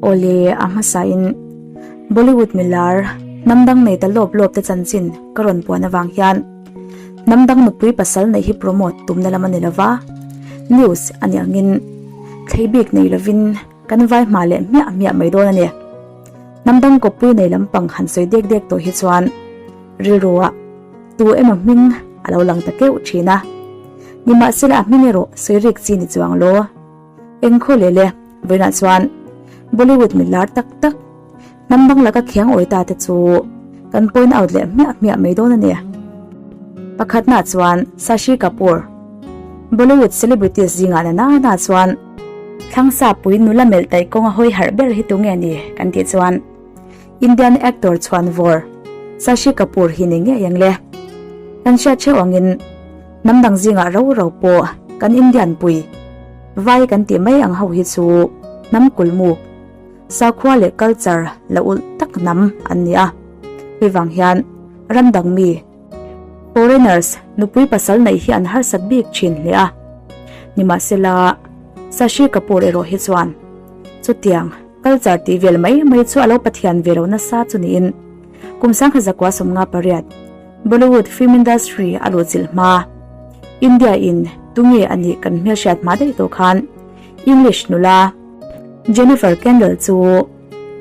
Awle a hmasa in Bollywood milar hnam dang nei ta lawp lawp te chanchin ka rawn puan avang hian hnam dang nupui pasal neih hi promote tumna lam a ni lova, news a nih angin thlei bik nei lovin kan vai hma leh hmiah hmiah mai dawn a ni. Hnam dang kawppui nei lampang han sawi dek dek tawh hi chuan rilru ah tu emaw hming a lo lang ta keuh thin a, nimahsela a hming erawh sawi rik chi ni chuang law. Engkhaw leh le, vawiinah chuan Bollywood mi lar tak tak hnam dang laka khiang awi ta te chu kan point out leh hmiah hmiah mai dawn a ni. Pakhatnaah chuan Sashi Kapoor, Bollywood celebrities zingah na nana chuan Thlangsa pui nula melh taih kawnga hawi harh ber hi tunge ni kan tih chuan Indian actor chhuanvawr Sashi Kapoor hi ni ngei ang le. Kan hriat theuh angin hnam dang zingah ro ro pawh kan Indian pui vai kan tih mai ang ho hi chu hnam kulmuk, sakhua leh culture la ulh tak hnam an ni a. Hei vang hian ram dang mi, foreigners, nupui pasal neih hi an harsat bik thin hle a. Nimahsela Sashi Kapoor erawh hi chuan chutiang Culture tih vel mai mai chu a lo pathian ve lo nasa chu niin kum sangha zakua 58 Bollywood film industry a luhchilh hma. India in tunge a nih kan hmelhriat hma daih tawh khan English nula Jennifer Kendal chu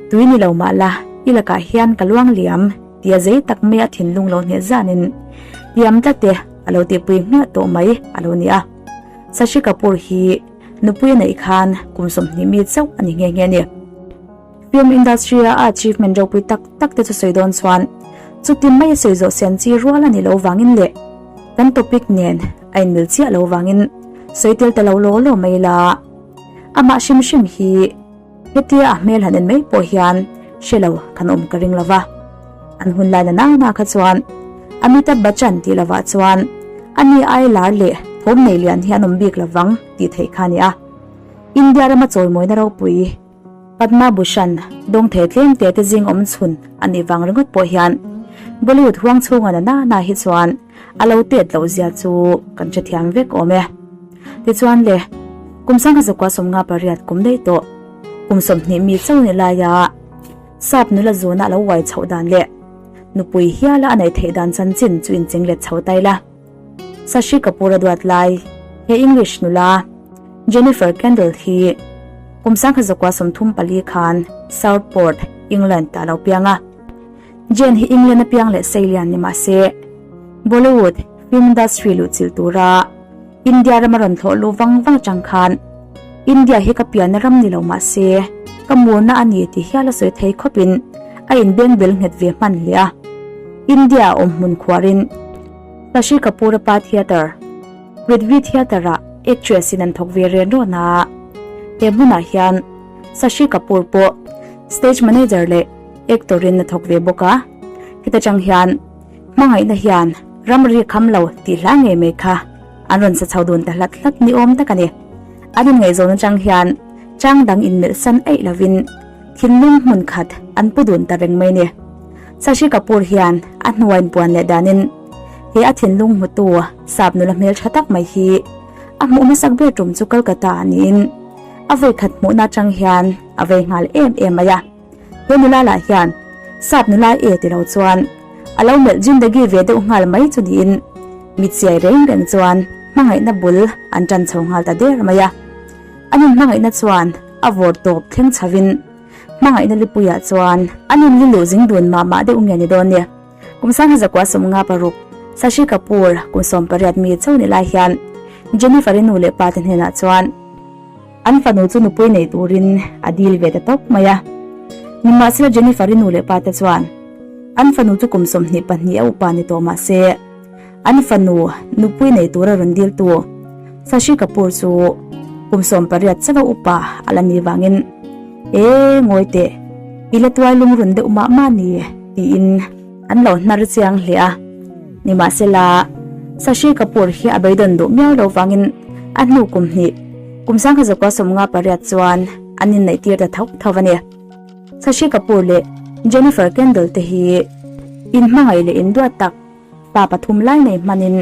tui ni lo mah la i lakah hian ka luang liam tia zei tak mai a thinlung lo hneh zanin tiam tlat e a lo tihpui hmiah tawh mai a lo ni a. Sashi Kapoor hi Nupui a neih khan kum 20 mi chauh a ni nghe nghe a ni. Film industry a a achievement ropui tak tak te chu sawi dawn chuan chuti mai a sawi zawh sian chi rual a ni lo vangin leh kan topic nen a inmil chiah lo vangin sawi tel ta lo law law mai la. Amah hrim hrim hi hetia a hmel han en mai pawh hian hre lo kan awm ka ring lo va. An hun lai na nana kha chuan Amitabh Bachchan tih lovah chuan ani ai lar leh thawm nei lian hi an awm bik lovang tih theih kha a ni a. India rama chawimawina ropui Padma Bhushan dawng thei tlem te te zing awm chhun a nih vang ringawt pawh hian Bollywood huang chhunga na nana hi chuan a lo tet loh zia chu kan hrethiam vek awm e. Tichuan le, kum 1958 kum daih tawh, kum 20 mi chauh ni laia Sap nula zuna a lo uai chhoh dan leh nupui hiala a neih theih dan chanchin chu inching let chho tai la. Sashi Kapoor a duat lai he English nula Jennifer Kendal hi kum 1934 khan Southport, England ah a lo piang a. Jane hi England a piang leh seilian ni mah se Bollywood film industry luhchilh tura India rama rawn thlawh luh vang vang atang khan India hi ka pianna ram ni lo mah se ka murna a ni tih hial a sawi thei khawpin a inbeng bel nghet ve hman hle a. India a awm hmun khuarin Shashi Kapoor a pa theatre Prithvi Theatre ah actress in an thawk ve ren rawn a, he hmunah hian Shashi Kapoor pawh stage manager leh actor in a thawk ve bawk a, heta tang hian Hmangaihna hian ramri kham lo tih hla ngei mai kha an rawn sa chho dun ta hlat hlat ni awm tak a ni. An inngaihzawn atang hian chang dang inmelh san eih lovin thinlung hmun khat an pu dun ta reng mai ni. Shashi Kapoor hian a hnuain puan leh danin he a thinlung hmutu sap nula hmel tha tak mai hi a hmuh hmasak ber tum chu Kolkata ah niin a vawikhat hmuhna atang hian a vei nghal em em mai a. He nula lah hian sap nula e ti lo chuan a lo melh jindagi ve deuh nghal mai chu niin mi chiai reng reng chuan hmangaihna bul an tan chho nghal ta der mai a. An inhmangaihna chuan a vawr tawp thleng chhovin hmangaihna lipuiah chuan an inliluh zing dun mah mah deuh nge ni dawn ni. Kum 1956 Shashi Kapoor kum 18 mi chauh ni lai hian Jennifer-i nu leh pa te hnenah chuan An fanu chu nupui nei turin a dil ve ta tawp mai a. Nimahsela Jennifer-i nu leh pa te chuan an fanu chu kum 22 a upa ni tawh mah se, an fanu nupui nei tura rawn diltu Shashi Kapoor chu kum 18 chauha upa a la ni vangin, E ngawi teh, i la tuai lungrun deuh mah mah ni tiin an lo hnar chiang hle a. Nimahsela Shashi Kapoor hi a beidawn duh miau lo vangin a hnu kum hnih, Kum 1958 chuan an inneih tir ta tho tho a ni. Shashi Kapoor leh Jennifer Kendal te hi inhmangaih leh induat tak pa pathum lai nei hmanin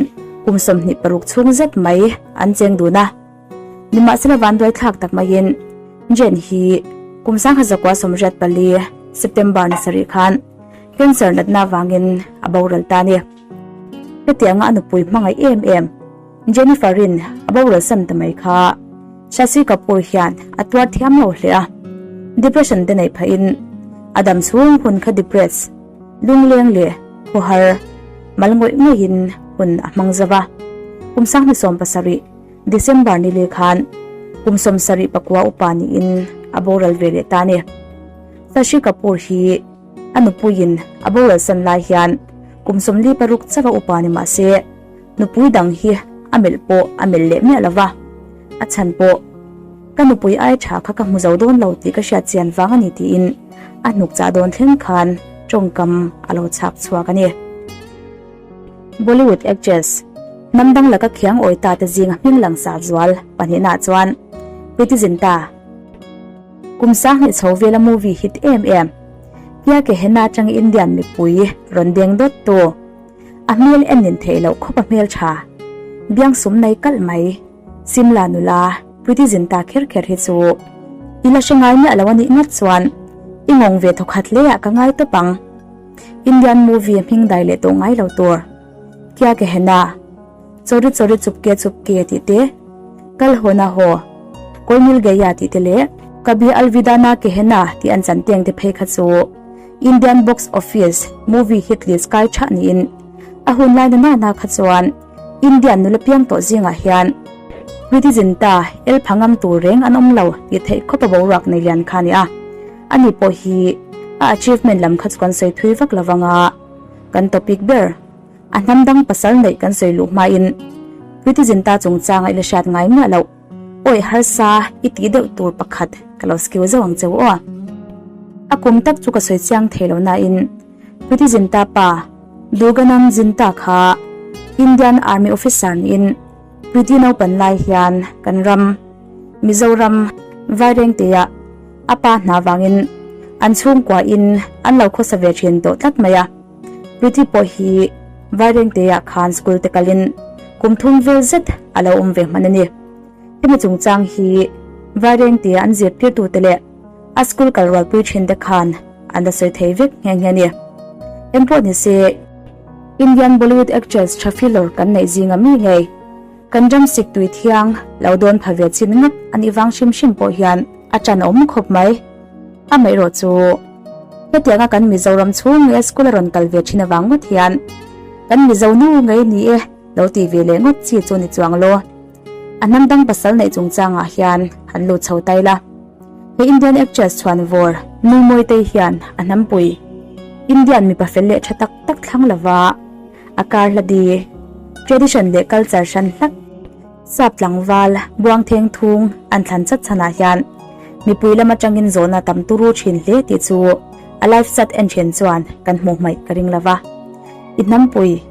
kum 26 chhung zet mai an cheng dun a. Nimahsela vanduai thlak tak maiin Jane hi Kum 1984 September ni sarih khan cancer natna avangin a boral ta a ni. Hetianga a nupui hmangaih em em Jennifer-in a boral san ta mai kha Shashi Kapoor hian a tuar thiam lo hle a, depression te neih phahin a dam chhung hun kha depress, lungleng leh khawhar mal ngawih ngawihin hun a hmang zo va. Kum 27 December ni leh khan kum 74 upa niin a boral ve leh ta a ni. Shashi Kapoor hi a nupuiin a boral san lai hian kum 46 chauha upa ni mah se nupui dang hi a melh pawh a melh leh miah lo va, a chhan pawh ka nupui ai tha kha ka hmu zo dawn lo tih ka hriat chian vang a ni tiin a hnuk chah dawn thleng khan tawngkam a lo chhak chhuak a ni. Bollywood actress hnam dang laka khiang awi ta te zinga hming langsar zual pahnihna chuan Preity Zinta kum 2000 chho vela movie hit em em Kya Kehena atanga Indian mipui rawn deng dawt tu A hmel en nin theih loh khawp a hmel tha. Biang sum nei kalh mai. Simla nula, Preity Zinta kher kher hi chu i la hre ngai miah lo a nih ngat chuan i ngawng ve thawkhat hle ah ka ngai tawp ang. Indian movie hming dai leh tawh ngai lo tur. Kya Kehena. Chori Chori Chupke Chupke tih te, Kal Ho Na Ho, Koi Mil Gaya tih te leh Kabhi Alvida Na Kehena tih an chan teng te phei kha chu Indian box office movie hit list kai tha niin a hun lai na na kha chuan Indian nula piang tawh zingah hian Preity Zinta el pha ngam tur reng an awm lo tih theih khawp a boruak nei lian kha a ni a. Ani pawh hi a achievement lam kha chu kan sawi thui vak lovang a, kan topic ber a hnam dang pasal neih kan sawi luh hmain Preity Zinta chungchanga i la hriat ngai miah loh. Awi harsa i tih deuh tur pakhat ka lo skill zauh ang cheu aw. A kum tak chu ka sawi chiang thei lo nain Preity Zinta pa Durganand Zinta kha Indian Army officer niin Preity naupan lai hian kan ram Mizoram Vairengteah a pa hna vangin an chhungkua in an lo khawsa ve thin tawh tlat mai a. Preity pawh hi Vairengteah khan school te kalin kum thum vel zet a lo awm ve hman a ni. Hemi chungchang hi Vairengtea an zirtirtute leh a school kal rualpui thin te khan an la sawi thei vek nghe nghe a ni. Engpawh ni se, Indian Bollywood actress tha filawr kan neih zinga mi ngei, kan ram sik tui thiang lo dawn pha ve chin ngat a nih vang hrim hrim pawh hian a tan awm khawp mai. Amaherawh chu hetianga kan Mizoram chhung nge school a rawn kal ve thin avang ngawt hian kan Mizo nu ngei ni e lo ti ve leh ngawt chi chu ni chuang lo. A hnam dang pasal neih chungchangah hian han lut chho tai la. He Indian actress chhuan vawr Nui Mawitei hian a hnampui Indian mipa fel leh tha tak tak thlang lova a kar hla di tradition leh culture hran hlak Sap tlangval buang theng thung an thlan chat chhanah hian mipui lam atangin zawhna tam turu thin hle tih chu a live chat en then chuan kan hmuh hmaih ka ring lova. I hnampui,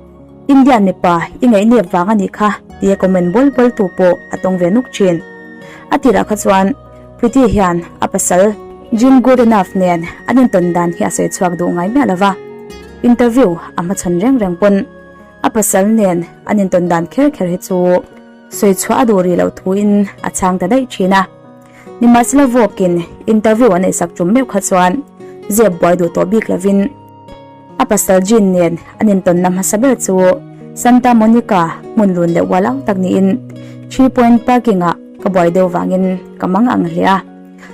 Indian mipa i ngaihnep vang a nih kha tia comment bawl bawl tu pawh a tawng ve nuk thin. A tirah kha chuan Preeti hian a pasal Jim Goodenough nen an intawn dan hi a sawi chhuak duh ngai miah lova, interview a hmachhawn reng reng pawn A pasal nen an intawn dan kher kher hi chu sawi chhuah a duh rih loh thuin a chhang ta daih thin a. Nimahsela vawkin interview a neihsak tum meuh kha chuan zep buai duh tawh bik lovin a pasal Jean nen an intawnna hmasa ber chu Santa Monica hmun lun leh ual ang tak niin Three Point Parking ah ka buai deuh vangin ka mang ang hle a.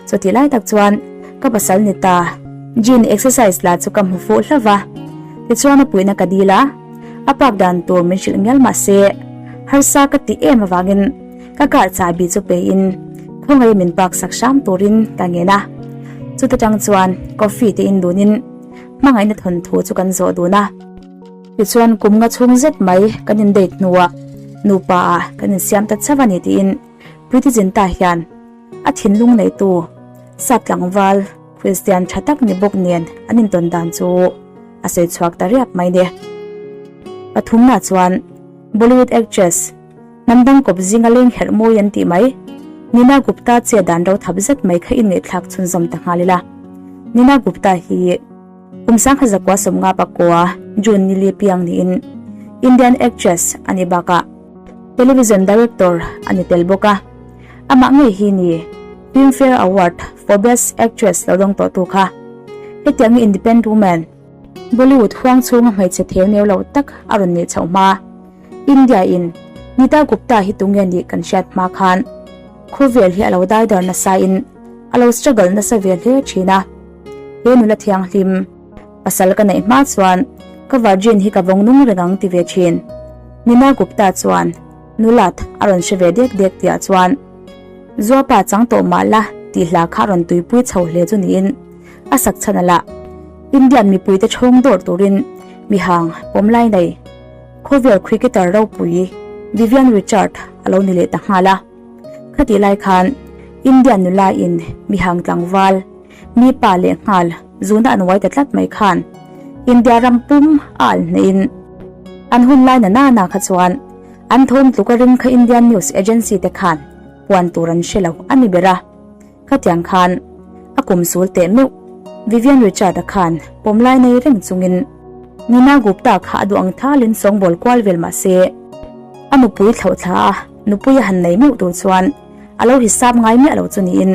Chutih lai tak chuan ka pasal ni ta, Jean exercise la chu ka hmu fuh hlauh va, tichuan a puihna ka dil a, a park dan tur min hrilh ngial mah se harsa ka tih em avangin ka car chahbi chu pein khawngaih min park sak hram turin ka ngen a. Chuta tang chuan coffee te in dunin hmangaihna thawnthu chu kan zawh dun a. Tichuan kum nga chhung zet mai kan in date hnuah nupa ah kan insiam ta chauh a ni tiin Preity Zinta hian A thinlung neitu sap tlangval Kristian tha tak ni bawk nen an intawn dan chu a sawi chhuak ta riap mai ni. Pathumna chuan Bollywood actress hnam dang kawp zinga leng herh mawi an tih mai Nina Gupta che dan ro thap zet mai kha inngaihthlak chhunzawm ta nghal ila. Nina Gupta hi kum 1959 June ni li piang niin Indian actress a ni bakah Television director a ni tel bawk a. Amah ngei hi ni. Filmfare Award for Best Actress lo dawng tawhtu kha. Hetiang hi Independent Woman, Bollywood huang chhunga hmeichhe theu neu lo tak a rawn nih chhoh hma. India in Nita Gupta hi tunge nih kan hriat hma khan khawvel hi a lo daidar nasa in a lo struggle nasa ve hle thin a. He nula thianghlim pasal ka neih hma chuan ka virgin hi ka vawng nung reng ang ti ve thin. Nina Gupta chuan nulat a rawn hre ve dek dek tihah chuan Zuapa chang tawh mah la tih hla kha a rawn tuipui chho hle chu niin a sak chhan a lah. Indian mipuite chhawng dawr turin mihang pawmlai nei. Khawvel cricketer ropui Vivian Richard a lo ni leh ta nghal a. Khatih lai khan Indian nula in mihang tlangval, mi pa leh nghal zuna an uai ta tlat mai khan India ram pum a alh hnehin an hun lai na nana kha chuan an thawm tluka ring kha Indian news agency te khan puan tur an hre lo a ni ber a. Khatiang khan a kum sul teh meuh Vivian Richard-a khan pawmlai nei reng chungin Nina Gupta kha a duh ang thalin sawngbawl kual vel mah se a nupui thlauh thla a nupui a han nei meuh tur chuan a lo hisap ngai miah lo chu niin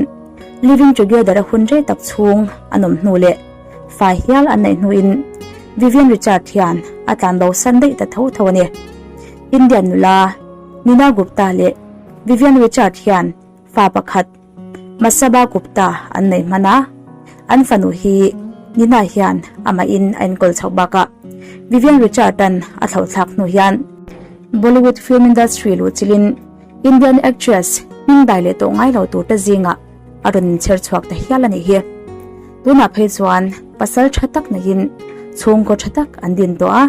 living together a hun rei tak chhung a nawm hnu leh fai hial an neih hnuin Vivian Richard hian a tlan bo san daih ta tho tho a ni. Indian nula Nina Gupta leh Vivian Richard hian Fa pakhat Masaba Gupta an nei hman a, an fanu hi Nina hian amahin a enkawl chhoh bakah Vivian Richard-a'n a thlauhthlak hnu hian Bollywood film industry luhchilhin Indian actress hming dai leh tawh ngai lo turte zingah a rawn inchher chhuak ta hial a nih hi. Tunah phei chuan pasal tha tak neihin chhungkaw tha tak an din tawh a.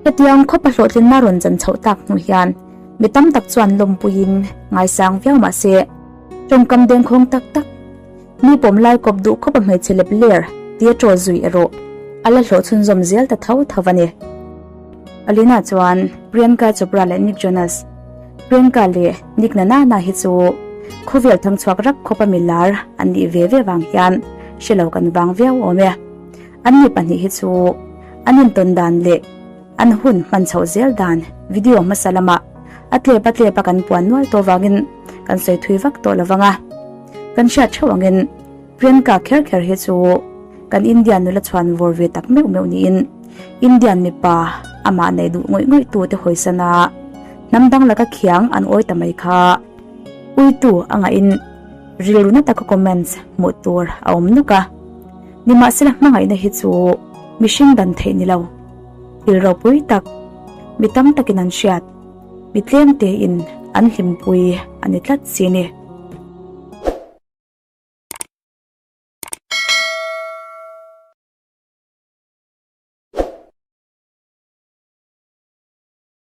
Hetiang khawpa hlawhtlinna rawn chan chhoh tak hnu hian Mi tam tak chuan lawmpuiin ngaisang viau mah se, tawngkam dengkhawng tak tak, mi pawm lai kawp duh khawpa hmeichhe lep ler tia ṭawl zui erawh a la hlawh chhunzawm zel ta tho tho a ni. Alina chuan Priyanka Chopra leh Nick Jonas, Priyanka leh Nick na na na hi chu khawvel thangchhuak rak khawpa mi lar an nih ve ve vang hian hre lo kan vang viau awm e. An ni pahnih hi chu an intawn dan leh An hun hman chhoh zel dan video hmasa lamah a tlep a tlep a kan puan nual tawh vangin kan sawi thui vak tawh lo vang a. Kan hriat theuh angin Priyanka kher kher hi chu kan Indian nula chhuan vawr ve tak meuh meuh niin Indian mipa amah nei duh ngawih ngawih tu te hawisan a hnam dang laka khiang an awi ta mai kha uitu a ngahin rilru na taka comments hmuh tur a awm nuk a. Nimahsela hmangaihna hi chu mihring dan theih ni lo. Thil ropui tak, mi tam takin an hriat, mi tlem tein an hlimpui a ni tlat si ni.